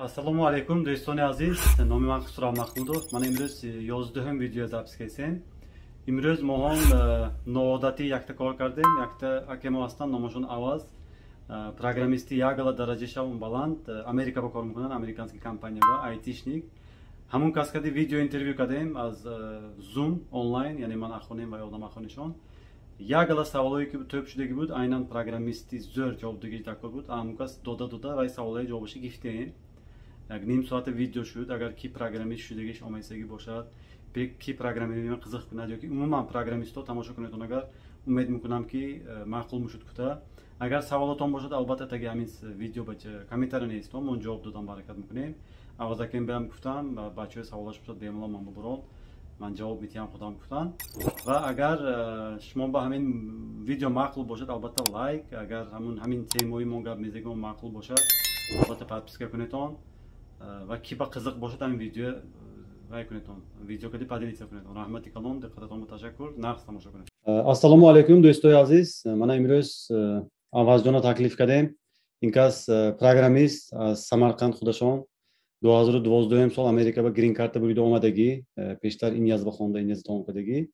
Ассалому алайкум, дӯстони азиз. Номи ман Хусрав Махмудов. Ман имрӯз 11-ум видео запис кардем. Имрӯз мо ҳам ноодатӣ якта кор кардем. Якта аке мо ҳастанд, номашон Аваз. Программисти ягала дараҷашон баланд. Америка ба кор мекунанд, американский компания ба айтишник. Ҳамун кас кади видео интервю кардем аз Zoom онлайн, яъне ман ахонем ва одам ахонишон. Ягала саволое ки тӯб шудагӣ буд, айнан программисти зӯр ҷавоб дагӣ такор буд. Ҳамун кас дода дода вай саволои ҷавобашо гифтем. Як ним соата видео шуд. Агар ки программист шудагиш омайсагӣ бошад, ки программирование қизиқ кунад ёки умуман программистҳо тамошо кунедон, агар умед мекунам, ки маъқул мешуд кута. Агар саволотон бошад, албатта, таги ҳамин видео комментарий нестон, мо ҷавоб додам баракат мекунем. Авазакем беам гуфтам, бачаҳои саволаш бошад, бемалол ман бубурон, ман ҷавоб медиҳам худам гуфтан. Ва агар шумо ба ҳамин видео маъқул бошад, албатта, лайк, агар ҳамин темои мо гап мезагим маъқул бошад, албатта, подписка кунедон ва ки ба қизиқ бошад, ҳамин видео вай кунедон, видео кади поделиться кунедон. Раҳмати калон, диққататон ба ташаккур, нағз тамошо кунед. Ассалому алайкум, дӯстои азиз. Мана имрӯз Авазҷонро таклиф кардем. Ин кас программист аз Самарқанд, худашон 2012 сол Америка ба грин карта бурида омадагӣ, пештар Инязба хонда, Иняз тамом кардагӣ,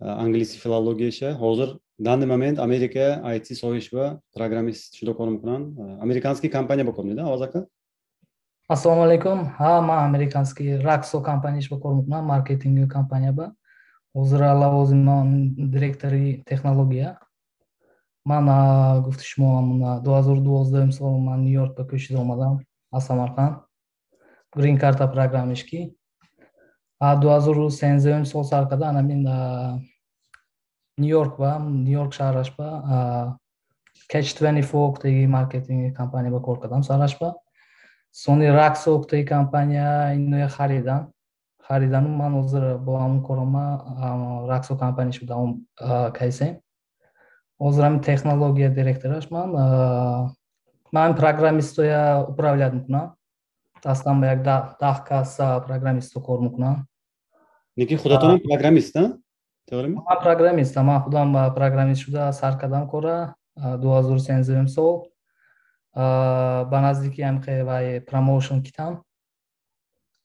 англиси филологияша. Ҳозир данный момент Америка IT соҳишба программист шуда кор мекунанд. Американский компания ба кор меда, Аваз ака? Ассалому алайкум. Ҳа, ман американский Раксо компанияш ба кор мекунам, маркетинговый компания ба. Ҳозир лавозимам директори технология. Ман, гуфти шумо, 2012 сол ман Ню Йорк ба кӯчида омадам аз Самарқанд, грин карта программаш ки 2013 сол сар карда, анамин Ню Йорк ба, Ню Йорк шаҳраш ба Catch 24 теги маркетинг компания ба кор кардам сараш ба. Сони Раксо теги компания иноя харидан, харидану ман ҳозир бо ҳамон корома Раксо компанияш давом кайсем. Ҳозир ҳамин технология директораш ман. Ман программистоя управлять мекунам, дастам ба як 10 кас программисто кор мекунам. Неки худатонам программист? Ман программистам. Ман худам программист шуда сар кардам кора 2013 сол. Ба наздики ҳамқе вай промоушн китам,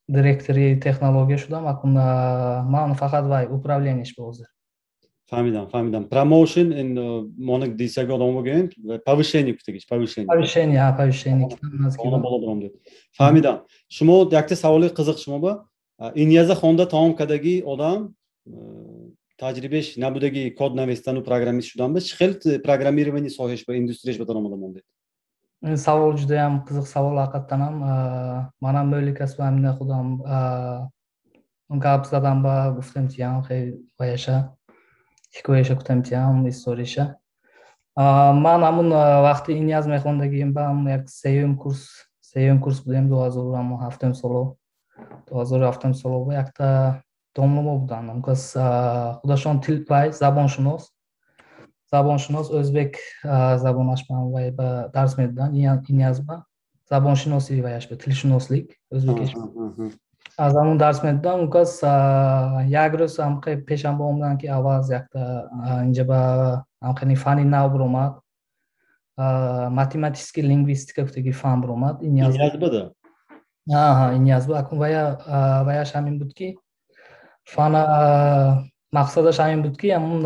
директори технология шудам. Акун ман фақат вай управлениеш ба ҳозир. Фаҳмидам, фаҳмидам. Промоушн монак дисаги одам бигӯем, повышение гуфтагиш, повышение. Повышение, ҳа, повышение. Боло баромдед. Фаҳмидам. Шумо якта саволи қизиқ шумо ба: иняза хонда тамом кардагӣ одам, таҷрибааш набудаги код навистану программист шудан ба чӣ хел программирование соҳаш ба индустрияш ба даромада мондед? Ин савол judayam qiziq savol. Haqiqatdan ham manam mo'likasi ҳамина худам гап задам ба гуфтем тиям хел ваяша ҳикояша гуфтем тиям, историяша. Ман ҳамун вақти Иняз мехондагием ба ҳамун як сеюм курс, сеюм курс будем, 2007 соло, 2007 соло ба якта домломо буданд. Ҳамкас худашон тил вай забоншунос, забоншунос, ӯзбек забонаш ба вай ба дарс медоданд Инязба, забоншиноси ваяш ба тилшунослик ӯзбекиш аз ҳамун дарс медодам. Он кас як рӯз ҳамқе пешам омаданд, ки Аваз, якта инҷа ба ҳамқани фани нав биромад, математический лингвистика гуфтаги фан биромад. Инязба. Акун ваяш ҳамин буд, ки фана мақсадаш ҳамин буд, ки ҳамун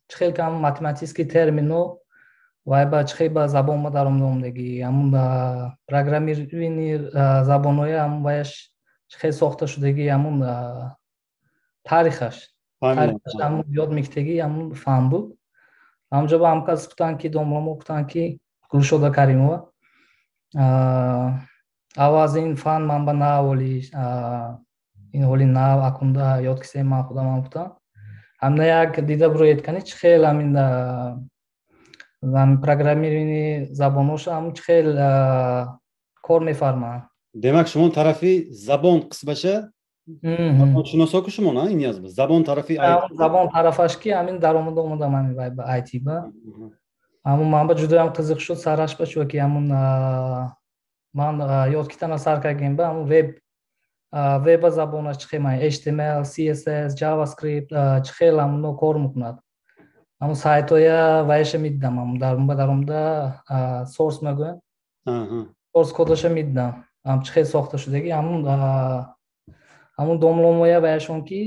чӣ хел ки ҳамун математический термино вай ба чӣ хел ба забон ба даромадомдагӣ, ҳамун программирование забонҳои ҳамун ваяш чӣ хел сохта шудагӣ, ҳамун таърихаш ҳамун ёд мекитагӣ, ҳамун фан буд. Ҳамҷо ба ҳамкас гуфтанд, ки домломо гуфтанд, ки Гулшода Каримова: «Аваз, ин фан ман ба нав, оли ин ҳоли нав акунда ёд кисем, ман худамам гуфтам, ҳамна як дида буроед, кани чӣ хел ҳамин программирование забонҳоша ҳамун чӣ хел кор мефарманд». Демак, шумо тарафи забон қисмаша забоншуносо ку шумо на Инязба забон тарафи? Забон тарафаш ки ҳамин даромада омадам ҳамин вай ба IT ба. Ҳамун ман ба ҷудоям қизиқ шуд сараш ба, чунки ҳамун ман ёд китана сар кардем ба ҳамун веб, веба забонаш чӣ хел, HTML, CSS, JavaScript чӣ хел ҳамуно кор мекунад, ҳамун сайтоя ваяша медидам, ҳамун даромада source мегӯям, source кодаша медидам. Чӣ хел сохта шудагӣ, ҳамун домломоя ваяшон ки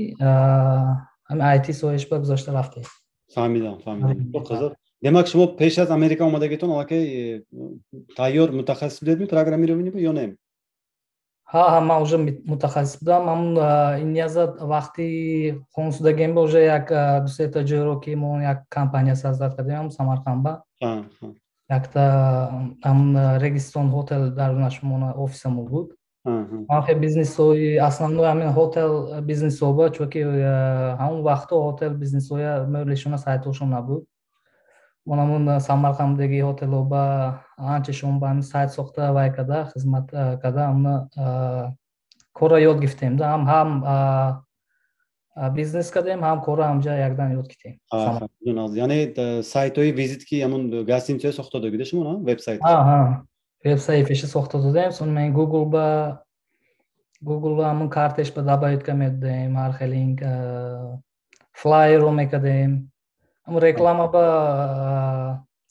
ҳами IT соҳааш ба гузошта рафтем. Фаҳмидам, фаҳмидам. Qiziq. Demak, шумо пеш аз Америка омадагитон аллакай тайёр мутахассис будедми программирование ё не? Ҳа, ман уже мутахассис будам. Ҳамун иняза вақти хонсудагем ба уже як дусета ҷойро ки мо як компания создать кардем ҳам Самарқандба. Якта ҳамун Регистон хотел, дарунаш мона офисамо буд. Ҳам бизнесҳои основной ҳамин хотел бизнесҳоба, чунки ҳамун вақтҳо хотел бизнесҳоя мӯлишона сайтҳошон набуд. Мон ҳамун Самарқандаги хотелҳоба анчашон ба ҳамин сайт сохта, вай карда, хизмат карда, ҳамна корро ёд гирифтем да, ҳам бизнес кардем, ҳам корро ҳамҷа якдан ёд гирифтем. Яъне сайтҳои визитки ҳамун гостиницаҳо сохта додагида шумо, вебсайт? Вебсайт пеши сохта додем. Сон мен Google ба ҳамун картеш ба добавить медодем, ҳар хел линк, флайерро мекардем, ҳамун реклама ба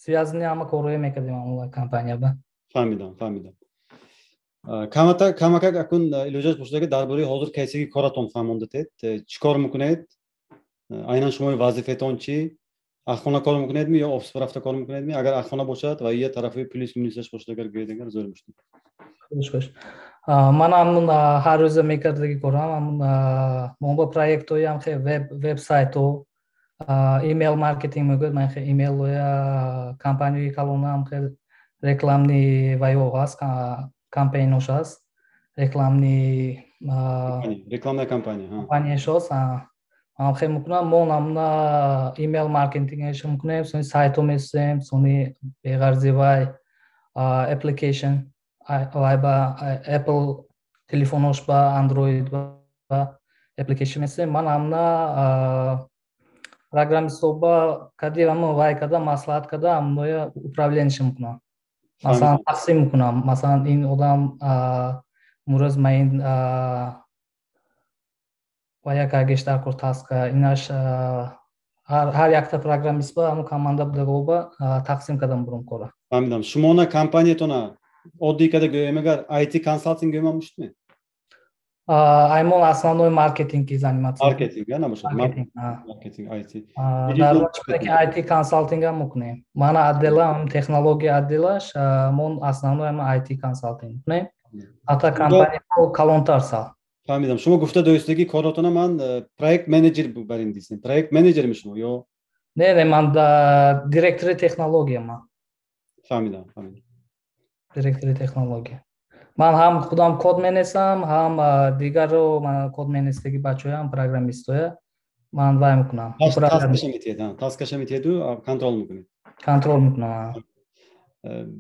связанный ҳама корҳое мекардем ҳамун компания ба. Фаҳмидам, фаҳмидам. Камата камакак акун илоҷаш бошад, ки дар бораи ҳозир кайсаги коратон фаҳмондатед. Чӣ кор мекунед айнан? Шумои вазифатон чӣ? Аз хона кор мекунедми ё офис рафта кор мекунедми? Агар аз хона бошад ва ия тарафи плюс минусаш бошад, агар гӯед, агар зӯр мешуд. Хуш, хуш. Ман ҳамун ҳар рӯза мекардаги корам ҳамун мо ба проектҳои ҳам хе вебсайтҳо, имейл маркетинг мегӯяд. Ман хе имейлоя компанияи калона ҳам хе рекламный вайҳо ҳаст, кампейнош ҳаст, рекламный. Рекламная кампания. Кампанияш ҳаст, ҳам хе мекунам. Мо намуна имейл маркетингаш мекунем, сони сайтҳо месозем, сони беғарзи вай application вай ба Apple телефонош, ба Android ба application месозем. Ман ҳамна программистҳоба кади ҳама вай карда, маслиҳат карда, ҳамноя управлениша мекунам. Масалан, тақсим мекунам, масалан, ин одам имрӯз ма ин ва як гештар кор таска инаш, ҳар якта программист ба ҳамун команда будагоба тақсим кардам бурум кора. Фаҳмидам. Шумона компаниятона оддӣ карда гӯем, агар IT консалтинг гӯем мушдме? Аймон основной маркетинг заниматься. Маркетинг набошад, маркетинг, IT. IT консалтинг ҳам мекунем. Мана отдела технология отделаш, мон основной ҳама IT консалтинг мекунем, ҳатто компания калонтар сал. Фаҳмидам. Шумо гуфта доистагӣ коротона ман проект менеҷер бар ин дисем. Проект менеҷер шумо ё? Не, ман директори технология ман. Фаҳмидам, фаҳмидам. Директори технология. Ман ҳам худам код менесам, ҳам дигарро код менестаги бачаҳоям, программистоя ман вай мекунам. Таскаша метиҳеду контрол мекунед? Контрол мекунам.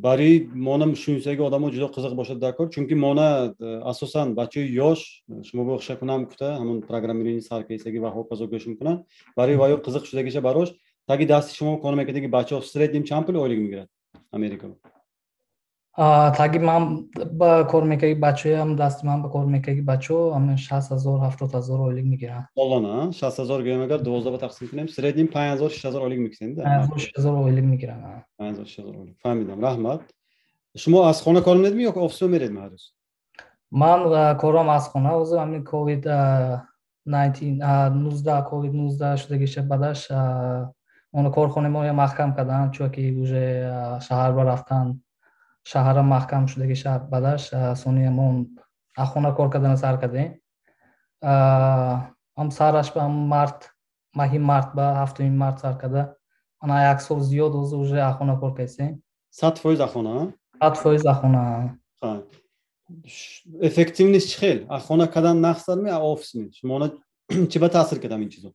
Барои мона шунисаги одамо ҷудо қизиқ бошад дар кор, чунки мона асосан бачаи ёш шумо бо хиша кунам гуфта ҳамон программирование саркесаги ва ҳоказо гӯш мекунанд. Барои ваё қизиқ шудагиша барош таги дасти шумо кор мекардаги бачаҳо в среднем чанд пул ойлик мегирад Америка? Таги ман ба кор мекарди бачаҳоям, дасти ман ба кор мекарди бачаҳо ҳамин 60 0, 70 0 ойлик мегиранд. Солона 60 0 гӯем, агар 12 ба тақсим кунем, в среднем 5000, 6000 ойлик мекунем. 5000, 6000 ойлик мегиранд. 5000, 6000 ойлик. Фаҳмидам, раҳмат. Шумо аз хона кор мекунедми ё офисо мередми ҳар рӯз? Ман корам аз хона. Ҳозир ҳамин ковид 19, ковид 19 шудагиша баъдаш оно корхонаи маҳкам карданд, чунки уже шаҳар ба рафтан, шаҳара маҳкам шудаги шаҳр баъдаш сони ҳамон аз хона кор кардана сар кардем. Ҳам сараш ба март, маҳи март, ба 7-уми март сар карда, ана як сол зиёд ҳозир уже аз хона кор кардем. 100% аз хона? 100% аз хона. Эффективность чӣ хел? Аз хона кардан нақсарми, аз офисми? Шумона чӣ ба таъсир кардам ин чизо?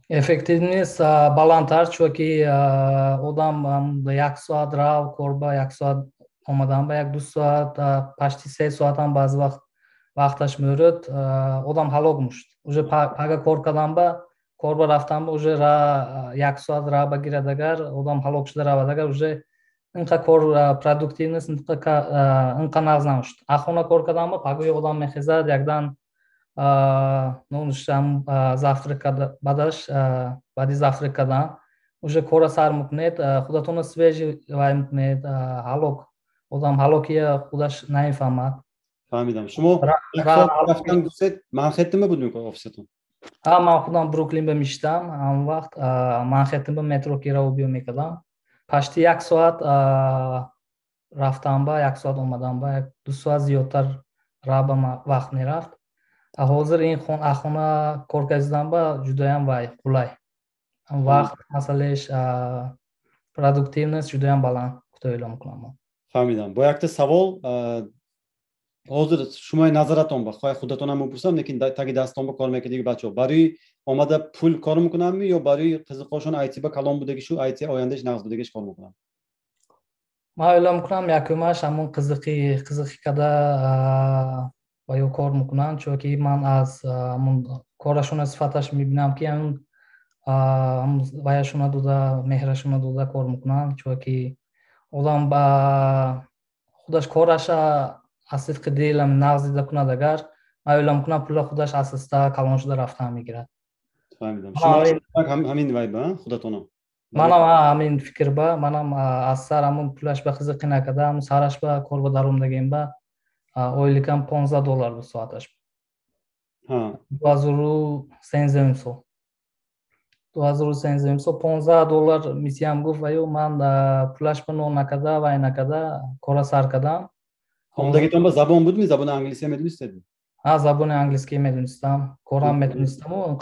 Эффективность баландтар, чунки одам як соат рав корба, як соат омадан ба, як ду соат, почти 3 соатам баъзе вақт вақташ меорад, одам ҳалок мушд. Уже пага кор кардан ба корба рафтан ба уже як соат ра ба гирад, агар одам ҳалок шуда равад, агар уже инқа кор продуктивность инқа нағз намушд. Аз хона кор кардан ба пагоҳи одам мехезад, якдан нонуштам, завтрак баъдаш, баъди завтрак кардан уже кора сар мекунед, худатонро свежий вай мекунед. Ҳалок одам ҳалокия худаш намефаҳмад. Фаҳмидам. Шумо рафтан гуфтед, Манхэттен буд офисатон? Ҳа, ман худам Бруклин ба миштам. Ҳамон вақт Манхэттен ба метро ки раву биё мекардам. Пашти як соат рафтам ба, як соат омадам ба, 2 соат зиёдтар раҳ ба вақт мерафт. Ҳозир ин хона кор кардидан ба ҷудоям вай қулай, вақт масъалаеш, продуктивность ҷудоям баланд гуфта эълон мекунам. Фаҳмидам. Бо якта савол ҳозир шумои назаратон ба хоҳ худатонам мепурсам, лекин таги дастон ба кор мекардиги бачаҳо барои омада пул кор мекунамми ё барои қизиқошон IT ба калон будагишу, IT ояндааш нағз будагиш кор мекунам? Ман эълон мекунам, якумаш ҳамон қизиқӣ када ва ё кор мекунанд, чунки ман аз ҳамон корашона сифаташ мебинам, ки ҳамон ваяшона дода, меҳрашона дода кор мекунанд, чунки одам ба худаш кораша аз сидқи дил нағз дида кунад, агар ман эълон мекунам, пула худаш аста калон шуда рафтан мегирад. Ҳамин вай ба худатонам? Манам ҳамин фикр ба, манам аз сар ҳамон пулаш ба қизиқӣ накарда, ҳамон сараш ба кор ба даромдагем ба ойликам 15 доллар буд соаташ 2013-ум сол. 2013-ум сол 15 доллар мисиям гуфт ва ё ман пулаш ба нон накарда, вай накарда кора сар кардам. Омдагитон ба забон будми? Забони англисия медонистед? Ҳа, забони англискӣ медонистам, корам медонистаму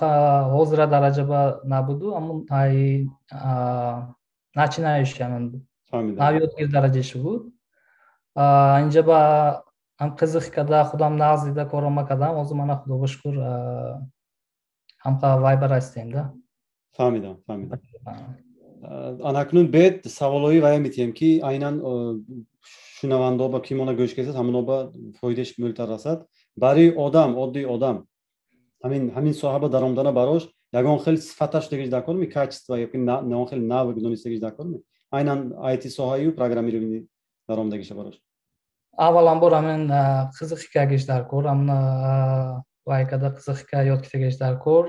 ҳозира дараҷа ба набуду, амн ай начинающий навёдгир дараҷаша буд. Инҷа ба ҳам қизиқ карда, худам нағз дида корома кардам. Ҳозир мана, худоба шукр, ҳамқа вай ба расидем да. Фаҳмидам. Анакнун бед саволҳои вая метиҳем, ки айнан шунавандао ба ки мона гӯш кесад, ҳамоно ба фоидааш мӯлтар расад. Барои одам, оддии одам, ҳамин соҳа ба даромадана барош ягон хел сифаташ дигиш дар корми, качество ёки ягон хел навык донистагиш дар корми, айнан IT соҳаю программирование даромадагиша барош? Авваламбор ҳамин қизиқикагиш дар кор, ҳамн вай када қизиқика ёд гирифтагиш дар кор.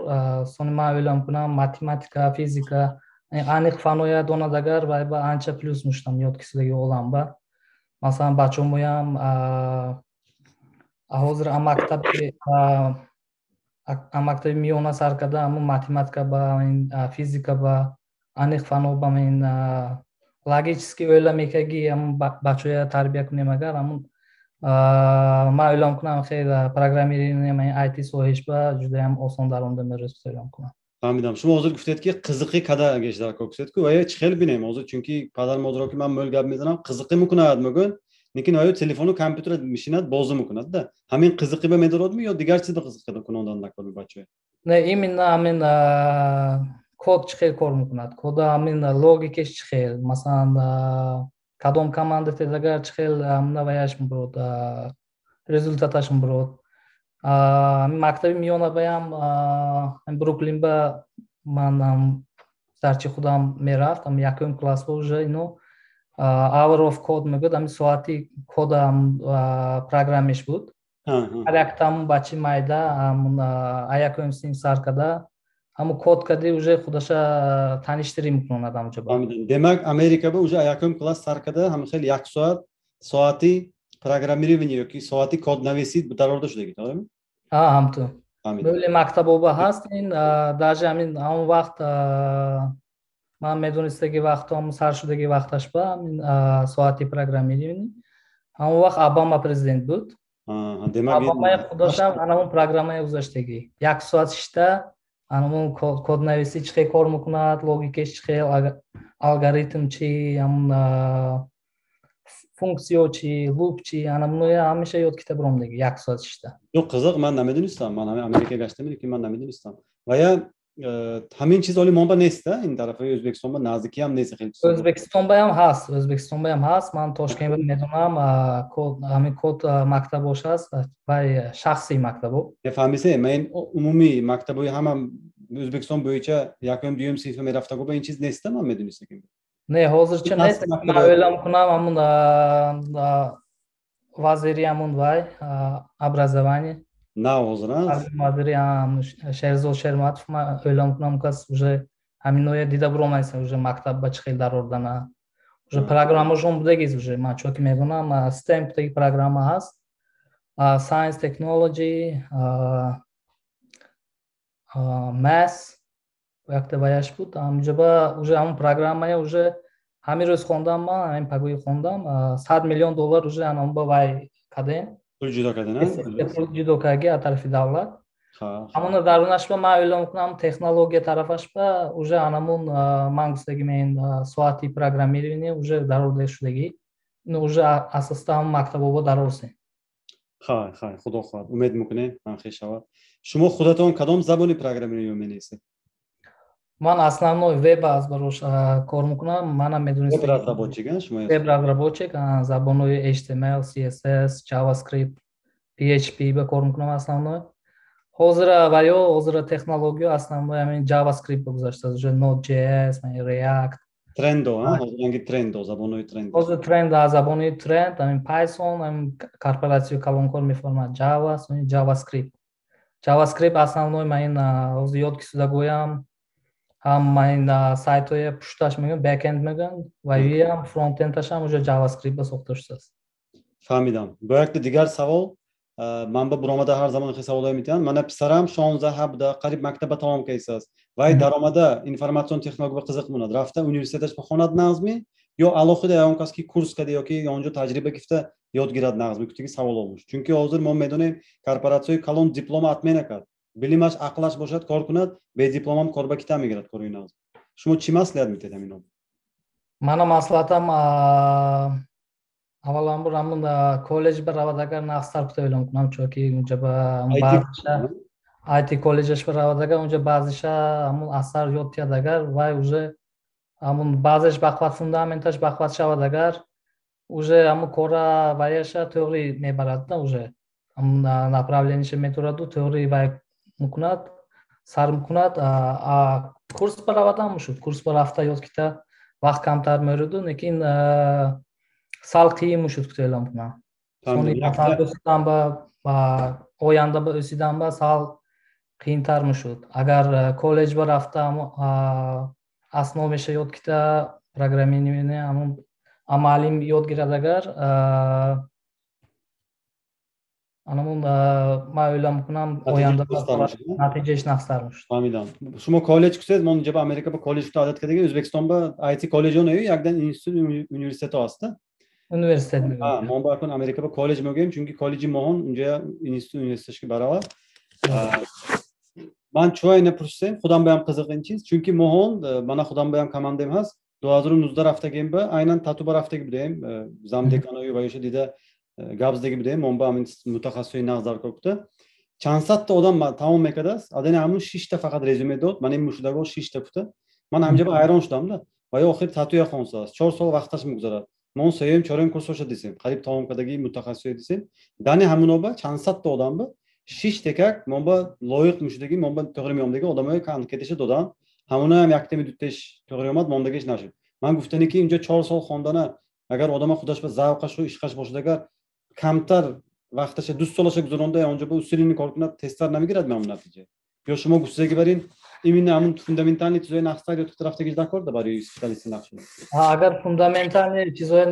Сони ман эълон кунам, математика, физика, аниқ фаноя донад агар, вай ба анча плюс муштам ёд гирифтаги олам ба. Масалан, бачаҳомоям ҳозир мактаби миёна сар карда, ҳамун математика ба, физика ба, аниқ фано ба, логически o'йла мекаги ҳамун бачаҳоя тарбия кунем агар, ҳамун ман эълон кунам, хеле программирование, IT соҳаиш ба ҷудаям осон даромада мерӯз эълон кунам. Фаҳмидам. Шумо ҳозир гуфтед, ки қизиқӣ када геш дар кор гуфтед ку, вая чӣ хел бинем ҳозир? Чунки падар модаро ки ман мӯл гап мезанам, қизиқӣ мекунад мегӯянд, лекин оё телефону компютер мешинад, бозӣ мекунад да. Ҳамин қизиқӣ ба медородми ё дигар чиз ба қизиқӣ кунондан накор бачаҳо? Не, именно ҳамин код чӣ хел кор мекунад, кода ҳамин логикаш чӣ хел, масалан, кадом команда тедагар чӣ хел наваяш мебурод, результаташ мебурод. Мактаби миёна баям Бруклин ба ман дарчи худам мерафт, якум класс ба уже ино hour of code мегӯяд, ҳамин соати кода программиш буд. Ҳар яктам бачи майда якум синф сар карда, ҳамун код кади уже худаша таништирӣ мекунад ҳамҷо. Демак, Америка ба уже якум класс сар карда ҳамин хел як соат, соати программирование ёки соати коднависӣ дарорда шудаги, тоғрими? Ҳа, ҳамту бӯли мактабоба ҳаст ин. Даже ҳамин ҳамон вақт ман медонистаги вақтҳо сар шудаги вақташ ба ҳамин соати программирование, ҳамон вақт Обама президент буд. Обамаи худошам анамон программаи гузаштагӣ, як соат шишта анамон коднависӣ чӣ хел кор мекунад, логикаш чӣ хел, алгоритм чи, ҳамон функсиё чи, loop чи, анамоя ҳамеша ёд кита биромдаги як соат шишта. Ё, қизиқ, ман намедонистам. Ман ҳамин Америка гаштам, ки ман намедонистам. Ва я ҳамин чиз оли монба нест, ин тарафи Ӯзбекистон ба наздикиам нест хеле. Ӯзбекистон баям ҳаст, Ӯзбекистон баям ҳаст. Ман Тошкент медонам, ҳамин код мактабош ҳаст, вай шахсии мактабо. Фаҳмисе, ман умумий мактабои ҳама Ӯзбекистон bo'yicha якум, дуюм синфа мерафтаго ба ин чиз неста, ман медонистам. Не, ҳозирча нест. Ман o'йлам кунам, ҳамун вазири ҳамун вай образование На ҳозир. Вазири Шерзод Шерматов, ман o'йлам кунам, кас уже ҳаминоя дида буромайса, уже мактаб ба чӣ хел дарордана, уже программашон будагиз. Уже ман чунки медонам, STEM будаги программа ҳаст. Science, technology, math якта ваяш буд. Ҳамҷоба уже ҳамон программая уже ҳамин рӯз хондам ман, ҳамин пагоҳӣ хондам, 100 миллион доллар уже анонба вай кардем. Пул ҷудо кардан. Пул ҷудо кардаги аз тарафи давлат. Ҳамона дарунашба ман эълон кунам, технология тарафашба уже анамун ман гуфтаги мен соати программирование уже дарорда шудагӣ, уже асоста ҳамон мактабобо дарорсем. Хай, хай, худо хоҳад, умед мекунем, ҳамхел шавад. Шумо худатон кадом забони программирование менависед? Ман основной веб аз барош кор мекунам, манам медонистам. Веб разработчик шумо? Веб разработчик, забонҳои HTML, CSS, JavaScript, PHP ба кор мекунам основной. Ҳозира ва ё ҳозира технология основной ҳамин JavaScript ба гузаштааст, уже Node.js, React. Трендо, ҳозиранги трендо, забонҳои тренд. Ҳозир тренд, забони тренд ҳамин Python, ҳамин корпоратсияи калонкор мефармад Java, JavaScript. JavaScript основной ман ин ҳозир ёд кисуда гӯям, ҳам ман ин сайтҳои пушташ мегӯям, backend мегӯям, ва ям frontend-аш ҳам уже JavaScript ба сохта шудааст. Фаҳмидам. Бо якта дигар савол ман ба буромада ҳар замон хел саволҳое метиҳанд. Мана писарам 16-17, қариб мактаба тамом кардааст. Вай даромада информатсион технология ба қызиқ монад, рафта университеташ бихонад нағзми ё алоҳида ягон кас ки курс карда ё ки онҷо таҷриба гирифта ёд гирад нағзми, кутиги савол омӯш. Чунки ҳозир мо медонем, корпоратсияи калон диплома отмена кард. Билимаш, ақлаш бошад, кор кунад, бедипломам кор ба кита мегирад, кори нағз. Шумо чӣ маслиҳат метиҳед ҳамино? Мана маслиҳатам, авваланбор ҳамун коллеҷ баравад агар, нағзтар кута эълон кунам, чунки унҷа ба баъзеша IT коллеҷаш баравад агар, унҷа баъзеша ҳамун асар ёд тиҳад агар, вай уже ҳамун баъзеш бақват, фундаменташ бақват шавад агар, уже ҳамун кора ваяша тӯғри мебарад да, уже ҳамун направление ша метораду тӯғри вай мекунад, сар мекунад. Курс баравад ҳам шуд, курс ба рафта ёд кита вақт камтар меруду, лекин сал қиин мешуд кута эълон кунам. Ба оянда ба ӯсидан ба сал қиинтар мешуд. Агар коллеҷ ба рафта основе ша ёд кита, программирование ҳамун амалим ёд гирад агар, анамун ман эълон мекунам, оянда натиҷааш нағзтар мешуд. Фаҳмидам. Шумо коллеҷ кусед, мо инҷа ба Америка ба коллеҷ кута одат кардагем, Ӯзбекистон ба IT коллеҷо нею, якдан институт, университетҳо ҳаста. Университет. Мо ба акун Америка ба коллеҷ мегӯем, чунки коллеҷи моҳон унҷа институт, университетшки баравар. Ман чӯ ина пурсем, худам баям қизиқ ин чиз, чунки моҳон мана худам баям командем ҳаст, 2019 рафтагем ба айнан татуба рафтаги будем, замдеканои ваёша дида гап задаги будем, мон ба ҳамин мутахассисои нағз даркор кута. Чанд садта одам тамом мекардааст, адани ҳамун шишта фақат резюме дод, ман ин мушудаго шишта кута. Ман ҳамҷа ба ҳайрон шудам да, ва ё охир татуя хонсааст, 4 сол вақташ мегузарад. Мо сеюм, чорюм курсоша дисем, қариб тамом кардаги мутахассисое дисем, дани ҳамуноба чанд садта одам ба шиш текак монба лоиқ мушудаги, монба тоғри меомдаги одамои анкеташа додан, ҳамунаам яктеми дутеш тоғри омад, мондагиш нашуд. Ман гуфтане ки инҷо 4 сол хондана агар одама худаш ба завқашу ишқаш бошад, агар камтар вақташа 2 солаша гузаронда онҷо ба усилини кор кунад, тезтар намегирад меам натиҷа? Ё шумо гуфтаги бар ин именно ҳамун фундаментальный чизои нақстар ё рафтагиш дакор да барои специалисти нақш? Агар фундаментальный чизои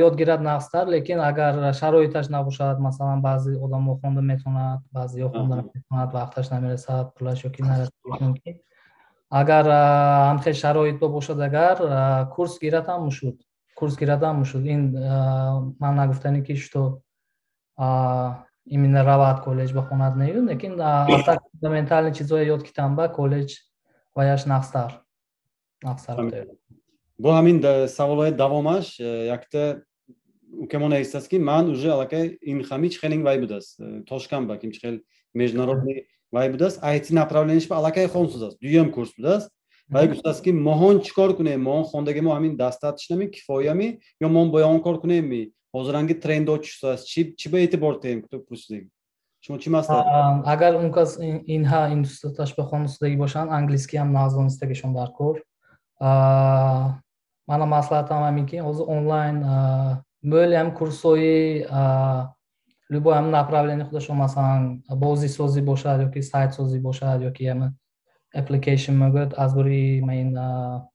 ёд гирад, нақстар, лекин агар шароиташ набошад, масалан, баъзе одамо хонда метавонад, баъзеҳо хонда наметавонад, вақташ намерасад, пулаш ёки нарасад мумкин. Агар ҳамхел шароит бошад агар, курс гирад ҳам мушуд, курс гирад ҳам мушуд. Ин ман нагуфтане ки что именно равад коллеҷ бихонад нею, лекин ата фундаментальный чизое ёд китам ба коллеҷ ваяш нақстар, нақстар. Бо ҳамин саволҳои давомаш якта укамон навистааст, ки ман уже аллакай инхами чихелинг вай будааст, Тошканба ким чихел международный вай будааст, IT направление ш ба аллакай хонсудааст, дуюм курс будааст. Вай гуфтааст, ки моҳон чӣ кор кунем? Моҳон хондаги мо ҳамин дастатишнами, кифоями ё моҳон боя он кор кунемми? Ҳозиранги трендо чӣ шудааст, чӣ ба эътибор теем? Пурсидем, шумо чӣ маслиҳат? Агар он кас инҳа институташ ба хонсудагӣ бошанд, английский ҳам нағз донистагишон дар кор. Мана маслиҳатам ҳамин ки ҳозир онлайн мӯли ҳам курсҳои любой ҳам направление худашон, масалан, бозисозӣ бошад ёки сайтсозӣ бошад, ёки ҳам application мегӯяд, аз бори ин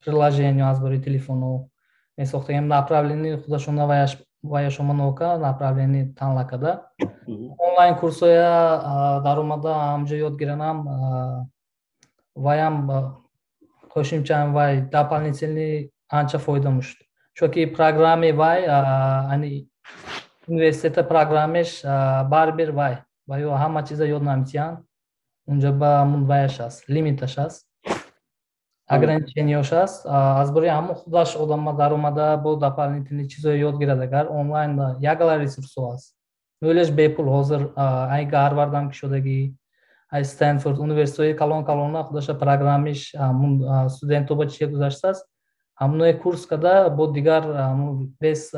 приложение, аз бори телефону месохтагиам направление худашон ваяш. ваяшома нока направление танлакада онлайн курсоя даромада ҳамҷо ёд гиранам, ваям қӯшимча вай дополнительный анча фоида мушуд, чунки программи вай ани университета программеш барбир вай ва ё ҳама чиза ёд наметиҳанд. Унҷа ба ҳамун ваяш аст, лимиташ аст, ограниченияш аст. Аз бори ҳамун худаш одама даромада бо дополнительный чизое ёд гирад, агар онлайн ягала ресурсҳо аст, мӯлеш бепул. Ҳозир ай Гарвардам кушодагӣ, ай Стэнфорд, университетҳои калон калона худаша программиш ҳамун студентҳо ба чие гузаштааст, ҳамуное курс када бо дигар вес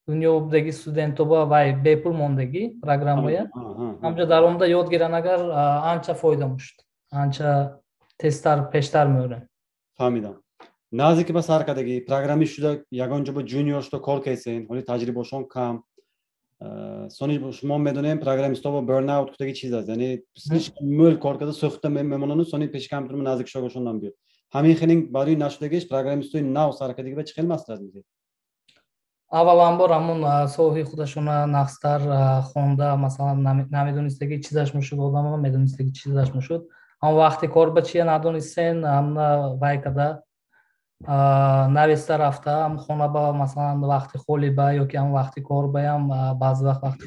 дунё будаги студентҳо ба вай бепул мондагӣ программоя ҳамҷо даромада ёд гиранд, агар анча фоида мушуд, анча тезтар пештар меорем. Фаҳмидам. Наздики ба сар кардагӣ программист шуда, ягон ҷо ба junior шуда кор кардсен, ҳоли таҷрибашон кам. Сони шумо медонем, программистҳо ба burnout кутаги чиз аст, яъне слишком мӯл кор карда сӯхта мемонану сони пеши компютер наздик шогошон намбиёд. Ҳамин хелин барои нашудагиш программистои нав сар кардагӣ ба чӣ хел маслиҳат медиҳед? Авваланбор ҳамун соҳаи худашона нағзтар хонда, масалан, намедонистаги чизаш мушуд, одама медонистаги чизаш мушуд, ҳамон вақти кор ба чия надонистен, ҳамна вай када нависта рафта, ҳам хона ба, масалан, вақти холи ба ёки ҳам вақти кор баям, баъзе вақт вақти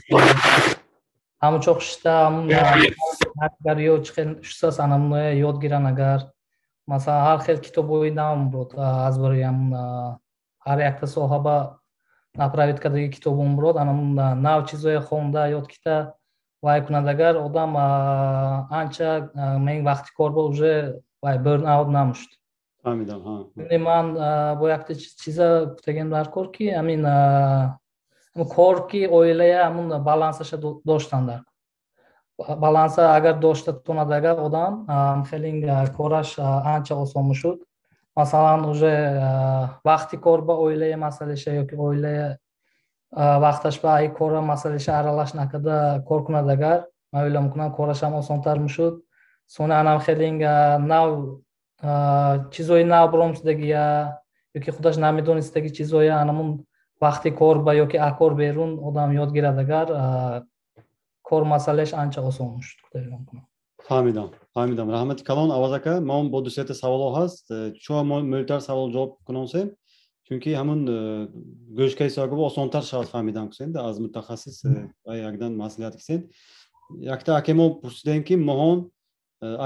ҳамун чоқ шишта, ҳамун агар ё чӣ хел шустас, анамуная ёд гиран. Агар, масалан, ҳар хел китобҳои нав буд аз барои ҳамун ҳар якта соҳа ба направить кардаги китобон бурод, анамун нав чизое хонда ёд кита вай кунад, агар одам анча мен вақти кор ба уже вай burnout намушд. Фаҳмидам. Ман бо якта чиза гуфтагем дар кор, ки ҳамин кор ки оилая ҳамун балансаша доштан дар баланса агар дошта тонад, агар одам хеле кораш анча осон мешуд. Масалан, уже вақти кор ба оилая масъалаша ёки оилая вақташ ба ай кора масъалаша аралаш накарда кор кунад, агар ман оила мекунам, корашам осонтар мешуд. Сони анам хеле нав чизои нав баромшудагия ёки худаш намедонистаги чизоя анамун вақти кор ба ёки акор берун одам ёд гирад, агар кор масъалааш анча осон мешуд. Фаҳмидам, фаҳмидам. Раҳмати калон, Аваз ака. Мо бо дусета саволҳо ҳаст, чун мо мӯлтар савол ҷавоб кунонсем, чунки ҳамун гӯшкаи соҳиба осонтар шавад фаҳмидан кусен аз мутахассис ва якдан маслиҳат кисен. Якта аке мо пурсидем, ки моҳон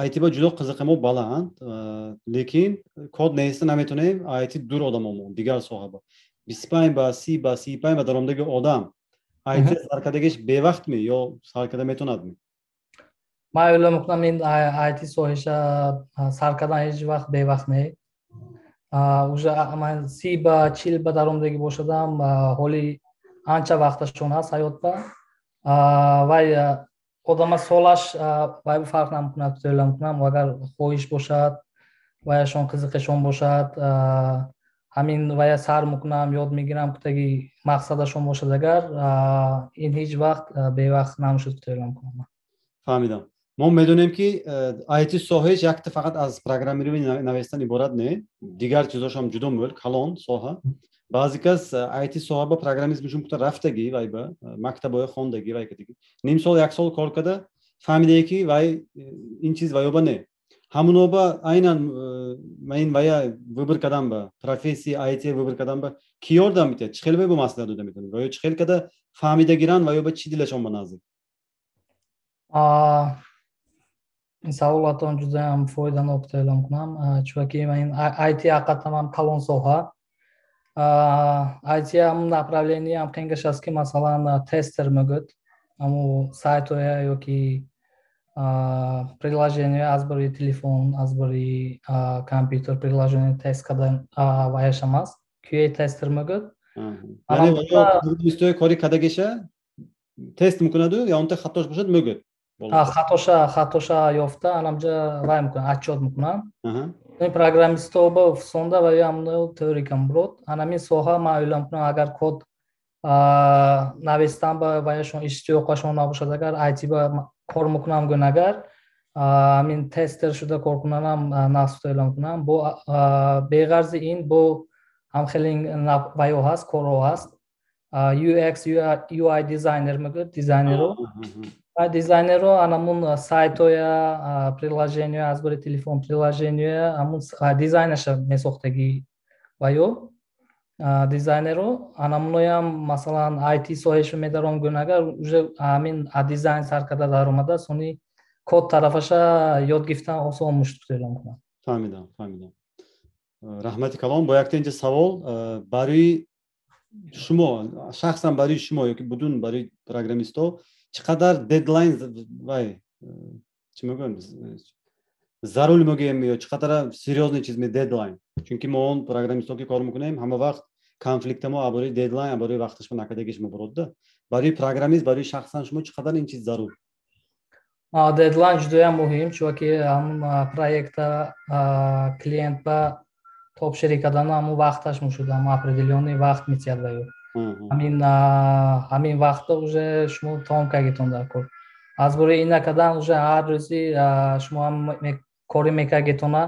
IT ба ҷудо қизиқи мо баланд, лекин код неста наметонем, IT дур одамо, дигар соҳаба 25 ба 30 ба 35 ба даромадаги одам IT саркардагиш бевақтми ё саркарда метонадми? Ман ӯйло мекунам, ин IT соҳиша сар кардан ҳеҷ вақт бевақт не. Уже ман 30 ба 40 ба даромадагӣ бошадам, ҳоли анча вақташон ҳаст ҳаёт ба вай одама солаш вай фарқ намекунад. Ӯйло мекунам, агар хоҳиш бошад, ваяшон қизиқишон бошад, ҳамин вая сар мекунам, ёд мегирам кутаги мақсадашон бошад, агар ин ҳеҷ вақт бевақт намешуд, ӯйло мекунам. Фаҳмидам. Мо медонем, ки IT соҳаиш якта фақат аз программирование навистан иборат не, дигар чизошам ҷудо мӯл калон соҳа. Баъзе кас IT соҳа ба программист мешун кута рафтагӣ, вай ба мактабҳои хондагӣ, вай кадагӣ ним сол, як сол кор карда, фаҳмидае, ки вай ин чиз ваёба не. Ҳамуноба айнан ин вая выбор кардан ба профессия IT выбор кардан ба ки ёрдам метиҳад? Чӣ хел вай бо маслиҳат дода метавонад ва ё чӣ хел када фаҳмида гиранд ва ё ба чӣ дилашон ба наздик? Ин саволатон ҷудаям фоиданок эълон кунам, чунки ин IT ҳақиқатан ҳам калон соҳа. IT ҳам направление ҳам кенгаш аст, ки, масалан, тестер мегӯяд, ҳаму сайтҳоя ёки приложение аз барои телефон, аз барои компютер приложение тест кардан ваяшам аст, QA тестер мегӯяд. Яъне кори кадагиша тест мекунаду ё онта хатош бошад, мегӯяд? Хатоша ёфта, анамҷа вай мекунад, отчёт мекунанд. Программистҳо ба фусонда ва ё ҳамно теорикам бурод. Анамин соҳа ман ӯйлам кунам, агар код навистан ба ваяшон иштиёқашон набошад, агар IT ба кор мекунам гӯн, агар ҳамин тестер шуда кор кунанам нақс эълон кунам. Бо беғарзи ин бо ҳам хеле ваё ҳаст, корҳо ҳаст. UX UI дизайнер мегӯяд, дизайнеро. Дизайнеро анамун сайтоя, приложения, аз бори телефон приложения, ҳамун дизайнаша месохтагӣ ва ё дизайнеро анамуноям, масалан, IT соҳаша медаром гӯн, агар уже ҳамин дизайн сар карда даромада, сони код тарафаша ёд гирифтан осон мушт эълон кунам. Фаҳмидам, фаҳмидам, раҳмати калон. Бо якта инҷа савол барои шумо, шахсан барои шумо ёки будун барои программистҳо: чӣ қадар дедлайн вай, чӣ мегӯям, зарур мегӯем ё чӣ қадар серьёзный чиз дедлайн? Чунки мо он программистҳо ки кор мекунем, ҳама вақт конфликта мо абораи дедлайн, абораи вақташма накардагиш мебуродда. Барои программист, барои шахсан шумо чӣ қадар ин чиз зарур? Дедлайн ҷудоям муҳим, чунки ҳамун проекта клиент ба топширӣ кардану ҳамун вақташ мушуд, ҳамун определённый вақт метиҳад ба ё ҳамин вақта уже шумо тамом кардагитон дар кор. Аз бораи ин накардан уже ҳар рӯзи шумо кори мекардагитона,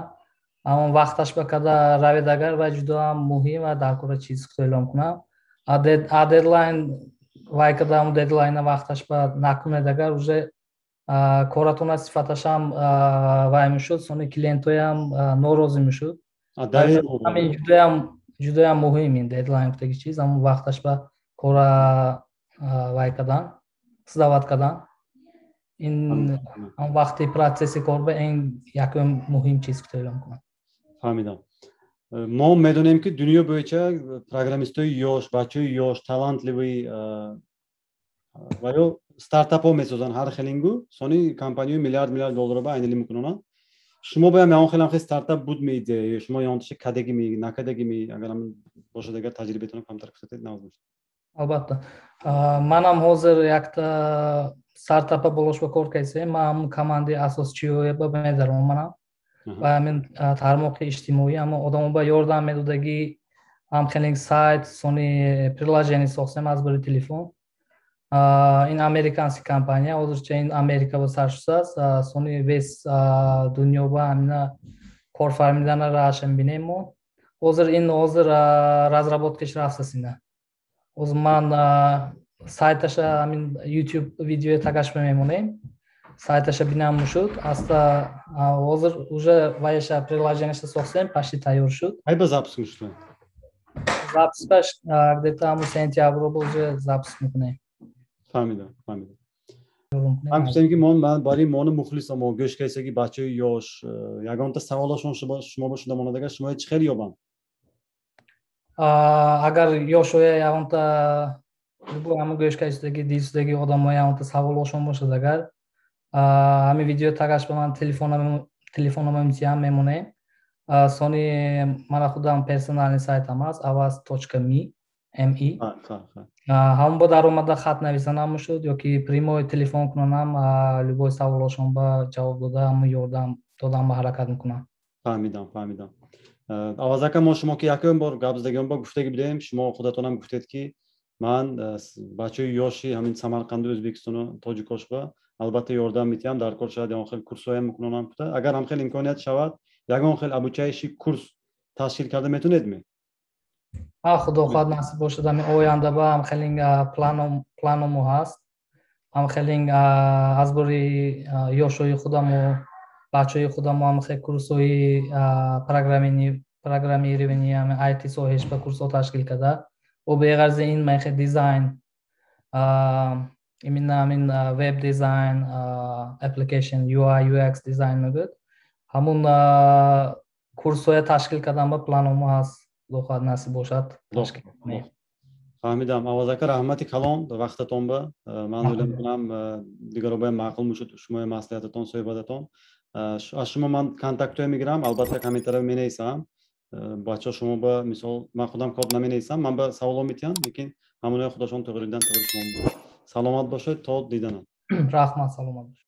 ҳамон вақташ ба карда равед агар, вай ҷудоам муҳим ва дар кора чиз эълон кунам. А дедлайн вай карда, ҳамун дедлайна вақташ ба накунед агар, уже коратона сифаташам вай мешуд, сони клиентоям норозӣ мешуд. Ҳамин ҷудоям муҳим, ин дедлайн гуфтаги чиз, ҳамон вақташ ба кора вай кардан, сдавать кардан, ин ҳамон вақти процесси кор ба ин якум муҳим чиз гуфта эълон кунам. Фаҳмидам. Мо медонем, ки дунё боеча программистои ёш, бачаҳои ёш, талантливый ва ё стартапҳо месозанд ҳар хелингу, сони компанияи миллиард миллиард долларро ба айнили мекунонанд. Шумо боям ягон хелам хел стартап буд меидея? Шумо ягонташа кадагими, накадагими? Агар бошад, агар таҷрибатонро камтар кусатед, нағз бошад. Албатта, манам ҳозир якта стартапа болош ба кор кардем. Ман ҳамун командаи асосчиҳоя ба медаром, манам ва ҳамин тармоқи иҷтимоӣ, ҳамон одамо ба ёрдам медодагӣ, ҳам хелинг сайт, сони приложение сохтем аз бори телефон. Ин американский компания, ҳозирча ин Америка ба сар шудааст, сони весь дунё ба ҳамина кор фармидана раашам бинем. Мо ҳозир ин ҳозир разработкаш рафтаст ина. Ҳозир ман сайташа ҳамин YouTube видеои тагаш мемонем, сайташа бинам мушуд аста. Ҳозир уже ваяша, приложенияша сохтем, почти тайёр шуд. Ай ба запуск шуд? Запускаш где-то ҳамун сентябр уже запуск мекунем. Фаҳмидам, фаҳмидам. Ман гуфтем, ки барои мону мухлисо, гӯш кайсаги бачаҳои ёш, ягонта саволошон шумо ба шуда монад агар, шумо чӣ хел ёбанд? Агар ёшоя ягонта ҳамун гӯш кайсаги дисудаги одамо ягонта саволошон бошад агар, ҳамин видео тагаш ба ман телефонома мтиҳам мемонем. Сони мана худам персональный сайтам аст, avaz.me me. Ҳамон бо даромада хат нависанам мешуд ёки прямой телефон кунанам, любой саволошон ба ҷавоб дода, ҳамон ёрдам додам ба ҳаракат мекунам. Фаҳмидам, фаҳмидам. Авазака, мо шумо ки якум бор гап задагион ба гуфтаги будем, шумо худатонам гуфтед, ки ман бачаҳои ёши ҳамин Самарқанду Ӯзбекистону тоҷикошба албатта ёрдам метиҳам, дар кор шояд ягон хел курсҳоям мекунонам гуфта. Агар ҳам хел имконият шавад, ягон хел обучающий курс ташкил карда метавонедме? Худо хоҳад, насиб бошад, ҳамин оянда ба ҳам хелинг планомо ҳаст, ҳам хелинг аз бори ёшои худаму бачаҳои худамо ҳам хел курсҳои программирование, ҳамин IT соҳааш ба курсҳо ташкил карда. О беғарзи ин ман хел дизайн, именно ҳамин веб дизайн, application, UI UX дизайн мегӯяд, ҳамун курсҳоя ташкил кардан ба планомо ҳаст. Худо хоҳад, насиб бошад, ташкил кунем. Фаҳмидам. Авазака, раҳмати калон вақтатон ба. Ман ӯйлам мекунам, дигаро бояд маъқул мешуд шумои маслиҳататон, суҳбататон. Аз шумо ман контактҳое мегирам, албатта, комментария менависам. Бачаҳо, шумо ба мисол, ман худам код наменависам, ман ба саволо метиҳам, лекин ҳамонои худашон туғридан туғри. Шумо саломат бошед, то диданам. Раҳмат, саломат бошед.